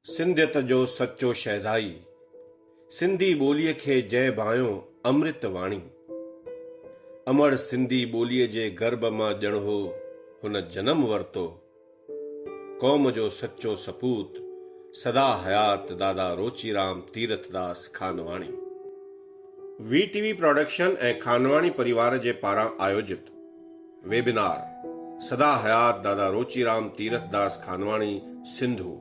سنڌيت جو سچو شيدائي، سنڌي ٻوليء کي جنهن ڀانيو امرت واڻي. امڙ سنڌي ٻوليء جي گرڀ مان ڄڻ هو هن جنم ورتو. قوم جو سچو سپوت، سدا حيات دادا Rochiram Tirathdas Khanwani. V T V production ۽ Khanwani پريوار جي پاران آيوجت. ويبنار، سدا حيات دادا روچيرام تيرٿداس خانواڻي سنڌو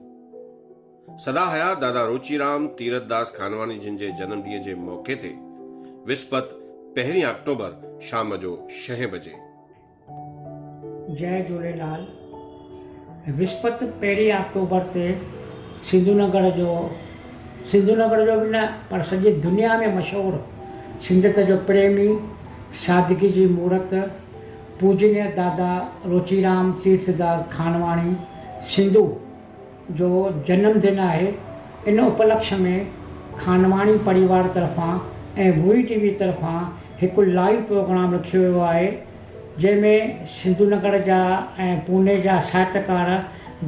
سدا حيات دادا روچيرام تيرٿداس خانواڻي جن جي جنم ڏينهن جي موقعي تي وسپت پهرين آڪٽوبر شام جو ڇهين بجي. جئي جهوليلال وسپت پهرين آڪٽوبر تي سنڌو نگر جو سنڌو نگر جو به نه پر سڄي دنيا ۾ مشهور سنڌيت جو پريمي سادگي جي مورت، پوجنيه دادا روچيرام تيرٿداس خانواڻي، سنڌو، جو جنم دن آهي. ان اپلڪش ۾ خانواڻي پريوار طرفان ۽ ووئي ٽي وي طرفان هڪ لائيو پروگرام رکيو ويو آهي، جنهن ۾ سنڌو نگر جا ۽ پوني جا ساهتڪار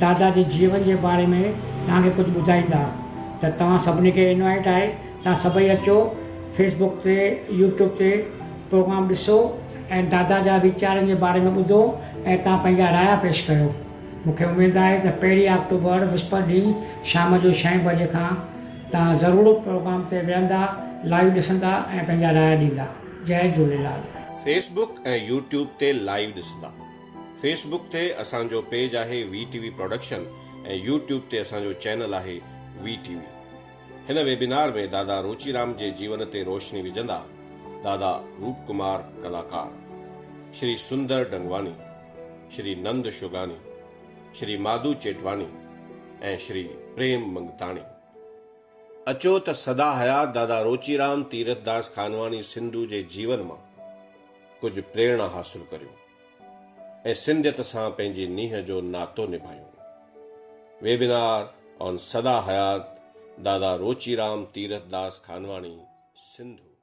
دادا جي جيون جي باري ۾ توهان کي ڪجهه ٻڌائيندا ته توهان سڀني کي انوائيٽ آهي توهان سڀئي اچو فيس بڪ تي يوٽيوب تي پروگرام ڏسو ۽ دادا جا ويچارن جي باري ۾ ٻڌو ۽ توهان پنهنجا رايا پيش ڪيو مون کي اميد آهي ته پهرين آڪٽوبر وسپت ڏينهن شام جو ڇهين بجي کان توهان ضرور پروگرام تي ويهندا لائيو ڏسندا ۽ پنهنجا رايا ڏيندا جئي جهوليلال. فيس بڪ ۽ يوٽيوب تي لائيو ڏسندا. فيس بڪ تي اسان جو پيج آهي V T V production ۽ YouTube تي اسان جو چينل آهي وي ٽي وي. هن ويبينار ۾ دادا روچيرام جي جيون تي روشني وجهندا دادا روپ ڪمار ڪلاڪار، شري سندر ڊنگواني، شري نند شوگاني، شري ماڌو چيٽواني ۽ شري پريم منگتاڻي. اچو ته سدا حيات دادا روچيرام تيرٿداس خانواڻي سنڌو جي جيون مان ڪجهه پريرڻا حاصل ڪريون ۽ سنڌيت سان پنهنجي نينهن جو ناتو نڀايون. ويبنار آن سدا حيات دادا روچيرام تيرٿداس خانواڻي سنڌو.